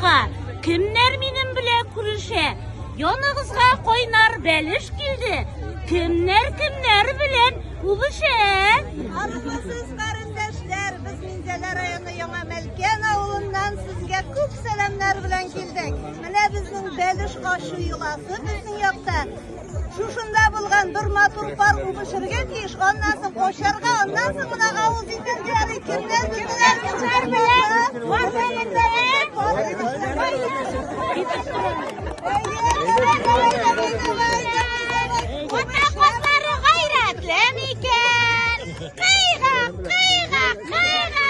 авылга, кемнәр минем белән күрешә? Яныгызга кайнар бәлеш килде, кемнәр кемнәр белән үбешә? Армысыз, карендәшләр, без Минзәлә районы Яңа Мәлкән авылыннан сезгә күп сәламнәр белән килдек. Менә безнең бәлеш ачу йоласы безнең якта. Шушында булган бер матур пар үбешергә тиеш, аннан соң ачарга, аннан соң менә авыз итәргә ярый. Кемнәр кемнәр кемнәр белән? Ата казлары гайрәтле микән? Кыйгак, кыйгак, кыйгак!